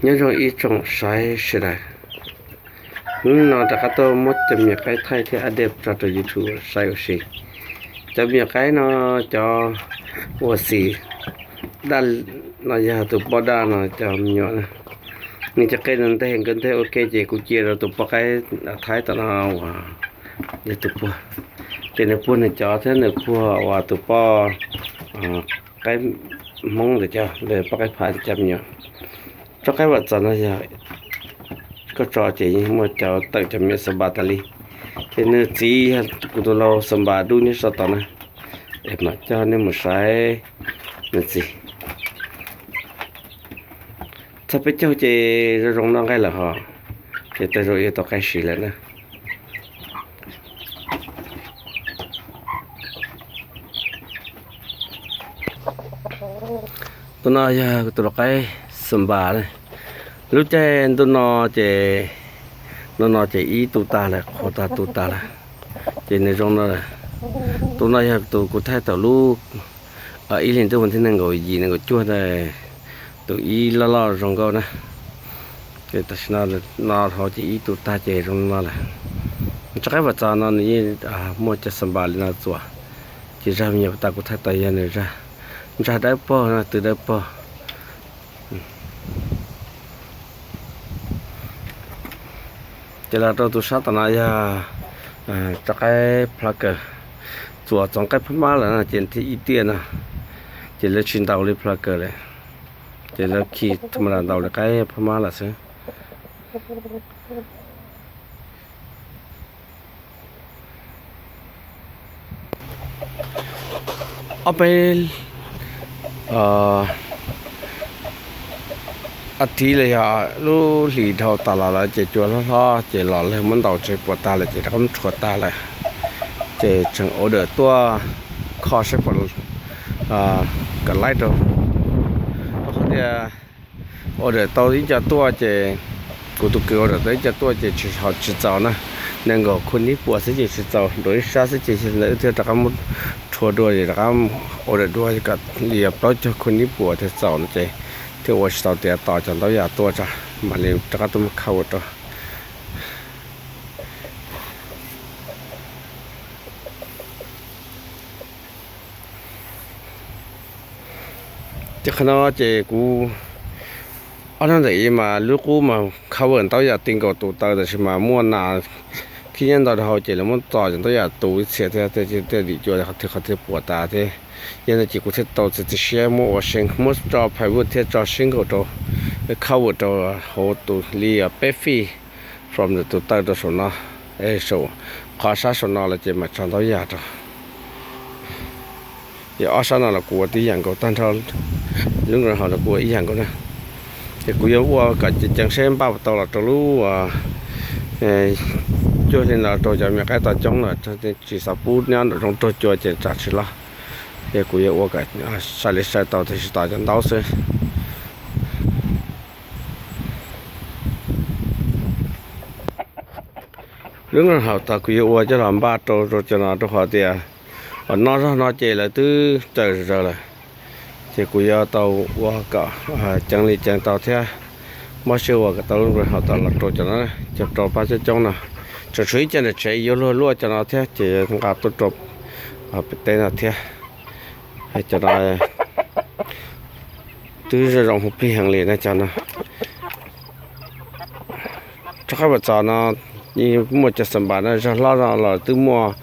Nyob zoo ib tsoom saib sawv daws, hnub no rov qab tuaj muab cov me nyuam qaib thaij thiab update tso rau YouTube saib ua si. Cov me nyuam qaib no, cov uas xim daj no yog tus poj daj no cov me nyuam na. Nws cov qe no nteg nkawd nteg ua ke ces kuv cia rau tus poj qaib thaib tom no uas yog tus puag, ces nws puag nws cov thiab nws puag uas tus poj qaib hmoob ntawd cov, poj qaib phav cov me nyuam. Tsob qaib vam txog no yog koj tso ces yeej muaj cov tawm cov me nyuam xa npas tas li. Ces nws txiv yog kuv tus lau xa npas dub nyob saum tod na. Es mam coj nej mus saib nws txiv. Txog peb caug ces zoo zoo noj nqaij lawm hos, ces tej zaum yuav tau qaib siv lawm na. Tus no yog tus lau qaib xa npas na. Lub caij ntuj no ces, ntuj no ces ib tu tag lawm, qhuav tag tu tag lawm. Ces nws zoo no, tus no yog tus kuv thaij thaum lub ib hlis ntuj vas thib nees nkaum yim nees nkaum cuaj ntawd, tus ib loj loj zoo nkauj na. Ces tam sim no, no hauv ces ib tu tag ces zoo no lawm. Tsob qaib vam txog no nws yeej muaj cov xa npas li no txuas, ces zaj me nyuam tas kuv thaij tau yog nws zaj, ntsag dawb paug no, tw dawb paug. Ces los rau tus sab tom no yog tsob qaib phav kaws, txuas txoov qaib phab mab lawm no ces thiaj ib tiaj no, ces lawv tsis ntaus li phav kaws lawm, ces lawv khi tha ma da ntaus li qaib phab mab lawm xwb. Ob peb as thiv los yog lub hlis dhau tas los lawm ces cua hlob hlob ces los lawv muab ntaus tsev puas tag lawm ces rov qab muab rhuav tag lawm. Ces tseem order tuaj kho saib puas kam laib rau. Rau qhov tias order tau ib co tuaj ces, kuv tus kwv order tau ib co tuaj ces tsis ho tsis txaus na. Nees nkaum khub nib puas xwb ces tsis txaus, dua ib sab xwb ces ntawd wb thiaj rov qab muab rhuav dua es rov qab order dua kom li plaub caug khub nib puas thiaj txaus no ces thiaj ua tsis tau tias tos cov ntaub yam tuaj tso, mam li rov qab tuaj muab cover rau. Ces qhov no ces kuv ob hnub ntawm ib mas lub qub mas cover ntaub yam ti nkaus tus taw tab sis mas muaj nas khib nyob ntau rau hauv ces lawv muab txo cov ntaub yam tu ib txhia thiab thiaj dim cua qhov twg qhov twg puas tas thiab. Yog ntawd ces kuv thiaj tau txiav txim siab muab ua see muab tso plywood thiab tso shingle rau, cover rau hauv tus li peb feet from tus taw rau saum no, saum qhov sab saum no lawm ces mam tso ntaub yam rau. Ces ob sab no los kuv ua tib yam nkaus tag nrho, lub nkaus hauv los kuv ua ib yam nkaus na. Ces kuv yuav ua kom ceev ceev seb npaj puas tau los rau lub cuaj hli no rau cov me qaib tau coob lawm, tsis xav pub nyob nram zoov raug cua ces tsam tsis loj. Ces kuv yuav ua kom sai li sai tau tiam sis tos cov ntaub xwb. Lub nroog haus tas kuv yuav ua coj los npaj rau rau cov no rau qhov tias uas no zog no ces lawv twb caws zom zaws lawm. Ces kuv yuav tau ua kom ceev li ceev tau thiab, npaj siab ua kom tau lub nroog haus tas los rau cov no, cov rau pab coob coob no. Tseem tshuav ib co nram tsev yuav luag luaj cov no thiab ces yuav nqa tuaj rau pem teb no thiab. Cov no twb zoo zoo plig heev li na cov no. Rov qab puas txog no, muaj cov xa npas no, zog hlob no los twb muaj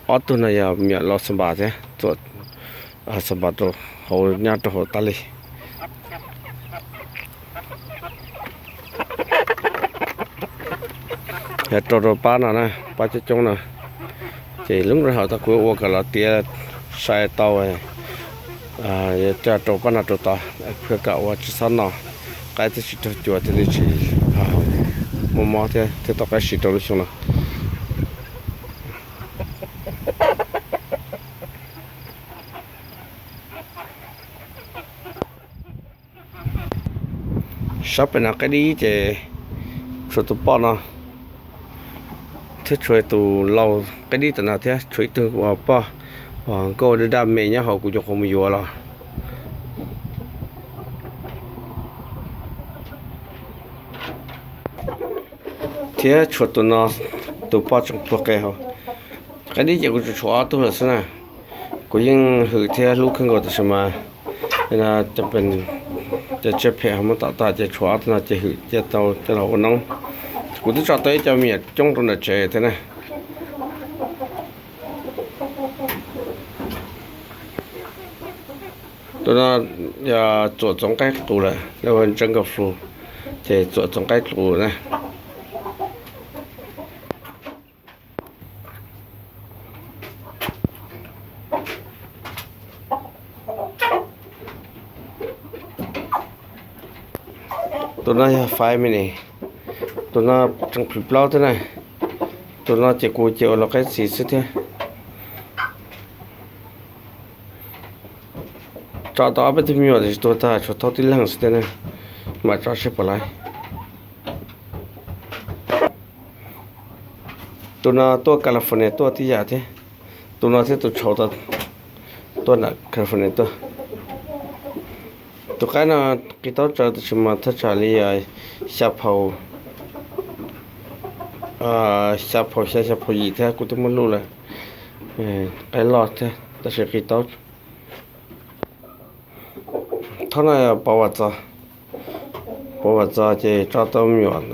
ob tug no yog me nyuam lau xa npas thiab, txuam xa npas rau hauv, nyob rau hauv tas li. Yog rau rau pab no na, pab coob coob no. Ces lub nroog haus tas kuv ua kom los tiav sai tau, yuav coj rau pab no rau tod, phaj kom ua tsis txhob no, qaib thiaj tsis raug cua thiaj li tsis muaj mob thiab thiaj tau qaib siv rau lub xyoo no. Sab pem no qaib dib ces tshuav tus poj no thiab tshuav tus lau qaib dib tam no thiab tshuav ib tug poj uas nkauj daj daj me nyob hauv kuv nyuam qhuav mus yuav los. Thiab tshuav tus no, tus poj tseem puag qe hauv. Qe dib ces kuv tsuas tshuav ob tug lawm xwb na. Kuv yeej hwm thiab hlub kawg nkaus tab sis mas cov pheem ho muab tom tag ces tshuav ob tug no ces hwm cia tau coj los ua noob. Kuv twb tso tau ib co me nyuam coob rau nram tsev thiab na. Tus no yog txuam txoov qaib qus lawm, lawv hu jungle fowl, ces txuam txoov qaib qus na. Tus no yog five minute, tus no tseem plhis plaub thiab na. Tus no ces kuv cia ua lau qaib txiv xwb thiab. Tso tau ob peb tug me nyuam tiam sis tuag tag, tshuav thaub tib leeg xwb thiab na. Mam tso seb puas laib. Tus no tuaj California tuaj tib yam thiab. Tus no thiab tus tshau tuaj nram California tuaj. Tus qaib no qi taub tsawv tab sis mas thaj tsam li xya phau, xya phau xya, xya phau yim thiab kuv twb muab luj lawm. Qaib loj thiab tab sis qi taub. Thaub no pov vam txos, pov vam txos ces tso tau me nyuam,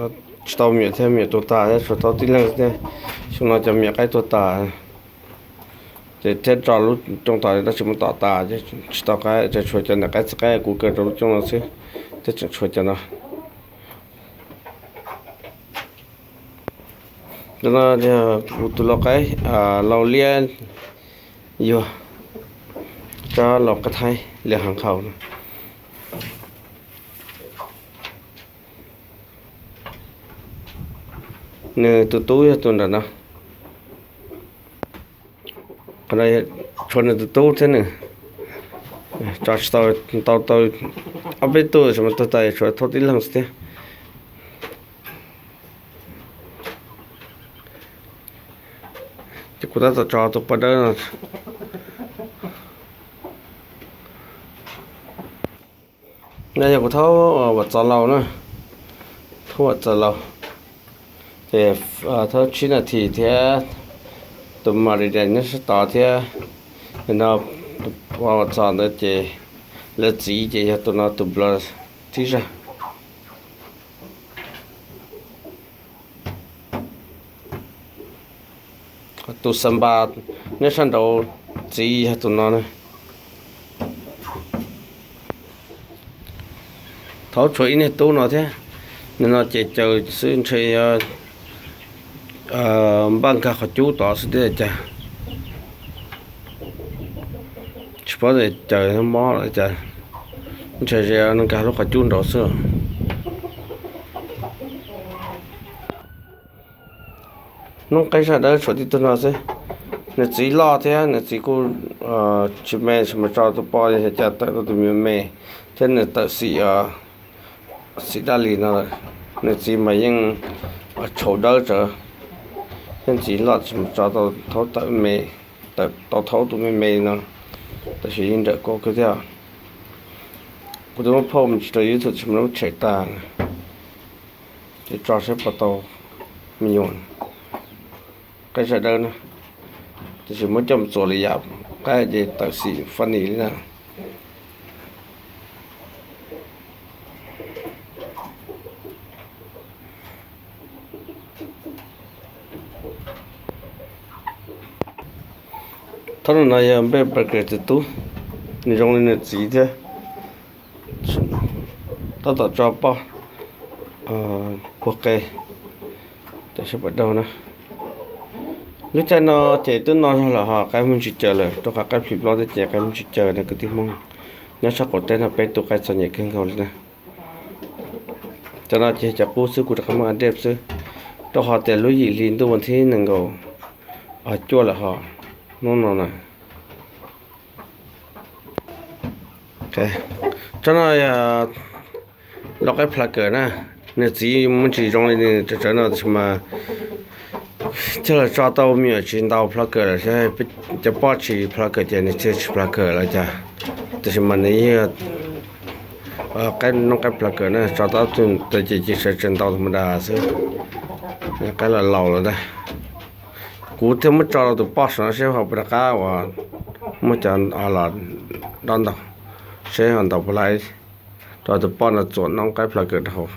tsis tau me nyuam thiab, me nyuam tuag tas thiab, tshuav thaub tib leeg thiab. Xyoo no cov me nyuam qaib tuag tas ces thiab tso lub cooj tom tab sis muab tom tas ces tsis tau qaib, ces tshuav cov niam qaib txiv qaib kuv kaw rau lub cooj no xwb, thiab tseem tshuav cov no. Tus no yog kuv tus lau qaib, lau liab yuag, tsob lau qaib thaib liam heev hauv no. Nws tus tub yog tus nram no. Qhov no tshuav nws tus tub thiab nws tso tsis tau, tau tau ob peb tug tab sis mas tuag tas tshuav thaub tib leeg xwb thiab. Ces kuv tab tom tso tus poj dawb no. No yog kuv thaub vam txos laus na, thaub vam txos laus. Ces thaub tsib nas this thiab, tus Maryland nyob sab tod thiab. No tus poj vam txos ntawd ces lawv txiv ces yog tus no tus Blue tib zag. Tus Samba nyob sab nraud txiv yog tus no na. Thaub tshuav ib niag tub no thiab. Nim no ces caws xwb ntshe yog npaj nkag qhov cub tod xwb thiab cas. Tsis paub tias caws mob los cas, ntshe nkag lub qhov cub nraud xwb. Noob qaib zaj dawb tshuav tib tug no xwb. Nws txiv loj thiab nws txiv kuj tsis me, tsis mus tso tus poj yog cas tawm tau tus me me, thiab nws tawm xim, xim daj li no lawm. Nws txiv mas yeej tshau dawb tsawv, thiab txiv loj tsis mus tso tau thaub tawm me, tawm tau thaub tus me me no, tab sis yeej nrawm kawg thiab. Kuv twb muab phauj mus tsis rau YouTube tsis muab tshem tas, ces tso saib puas tau me nyuam. Qaib zaj dawb na, tab sis muab coj mus txuas li yam qaib ces tawm xim funny li na. Thaub no yog npej Parker tus tub, nws zoo li nws txiv thiab. Tab tom tso poj puag qe, tam sim pom daug na. Lub caij no ces twb no zog lawm ho qaib muaj ntsis caws lawm, rau qhov qaib plhis plaub thiab ces qaib muaj ntsis caws na kwv tij Hmoob. Nyob sab qaum teb no peb tu qaib txom nyem kawg nkaus li na. Cov no ces cov qub xwb, kuv rov qab muab update xwb, rau qhov tias lub yim hli ntuj vas thib nees nkaum cuaj lawm ho, hnub no na. Tsob no yog lau qaib plucker na, nws txiv muaj ntsis zoo li nws tsawv tsawv no tab sis mas coj los tso tau me nyuam tsis ntau plucker lawm, cov poj tsis plucker ces nws thiaj tsis plucker lawm cas. Tab sis mas nws yeej Qaib noob qaib plhaws kawm na, tso tau tus ces ci sawv tsees ntau mus das xwb. Qaib los laus lawm ntag. Kuv thiaj muab tso rau tus poj saum no seb ho puas rov qab uas muab cov los dob ntau, seb ho ntau puas laib, rau tus poj no txuam noob qaib plhaws kawm rau hauv.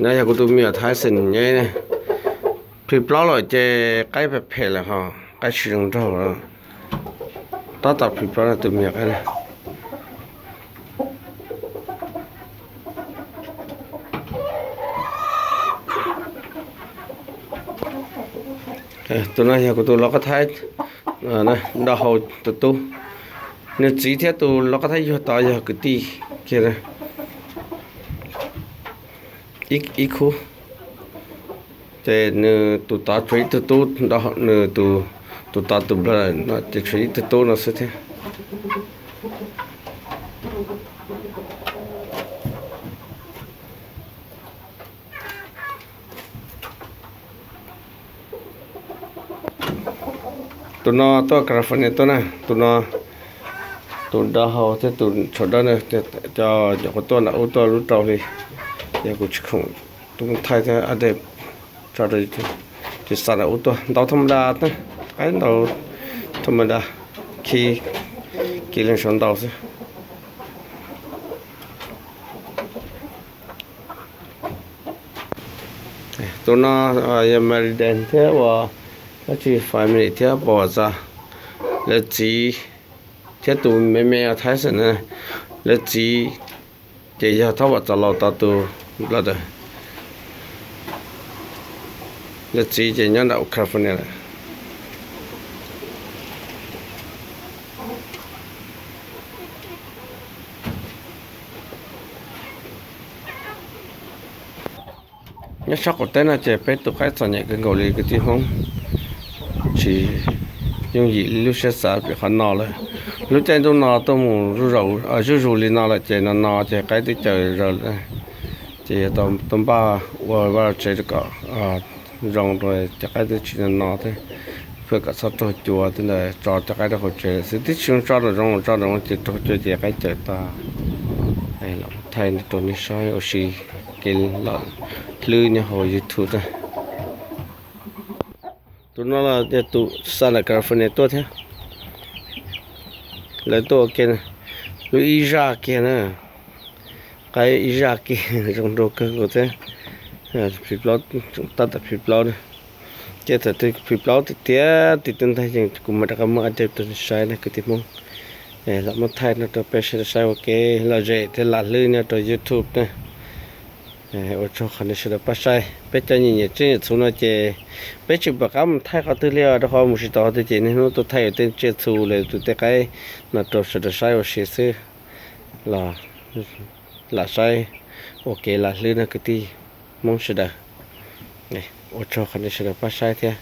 No yog kuv tus me nyuam Thaib Xeem nyeb, plhis plaub lawm ces qaib phem phem lawm ho, qaib tsis zoo nraug lawm. Tab tom plhis plaub no tus me nyuam qaib na. Tus no yog kuv tus lau qab thaib, nrau hau tus tub. Nws txiv thiab tus lau qab thaib yuag tod yog kwv tij kiag, ib khub. Ces nws tus tod tshuav ib tug tub, nws tus tod tus nplog no ces tshuav ib tug tub no xwb thiab. Tus no tuaj California tuaj na, tus no, tus nrau hau thiab tus tshuav dawb na, cov nyuam qhuav tuaj nram ub tuaj lub rau hli, yog kuv tsis khoom tuaj thaij thiab update tso rau, ces xa nram ub tuaj ntau thaj ma da, qaib ntau thaj ma da, khi kiv leej saud ntau xwb. Tus no yog Meriden thiab uas dab tsi family thiab pom txog lawv txiv thiab tus me me Thaib Xeem na, lawv txiv ces yog Thaub Vam Txos Laus tod tus brother. Lawv txiv ces nyob nram California lawm. Nyob sab qaum teb no ces peb tus qaib txom nyem kawg nkaus li kwv tij Hmoob. Tsis yooj yim li lub siab xav pem qhov no lawm. Lub caij ntuj no tuaj mus zuj zus li no lawm ces no no ces qaib twb caws zaws lawm. Ces yog tau npaj ua vaj tsev kom zoo rau cov qaib twb tsis no no thiab, pheej kom txhob raug cua tej ntawd, tso cov qaib rau hauv tsev lawm xwb, twb tsis zoo tso nraum zoov, tso nraum zoov ces raug cua ces qaib caws tag. Los thaij rau nej saib ua si kev lom hlwb nyob hauv YouTube na. Tus no los yog tus xa ntawm California tuaj thiab. Lawv tuaj ua ke, lub ib zaj kiag na, qaib ib zaj kiag zoo nraug kawg nkaus thiab. Tab tom plhis plaub na, ces thaum twg plhis plaub tiag tiag tim tej ntag ces kuv mam rov qab muab update rau nej saib na kwv tij Hmoob. Los muab thaij no rau peb sawv daws saib ua ke lom zem thiab lam hlwb nyob rau YouTube na. Ua tsaug qhov nej sawv daws pab saib. Peb cov nyiam nyiam tsiaj nyiam txhu no ces peb tsis pom qab mus thaij qhov twg li os, rau qhov mus tsis tau qhov twg ces niaj hnub tuaj thaij tej tsiaj txhu los tus tej qaib no rau sawv daws saib ua si xwb. Los lam saib ua ke lam hlwb no kwv tij Hmoob sawv daws. Ua tsaug qhov nej sawv daws pab saib thiab.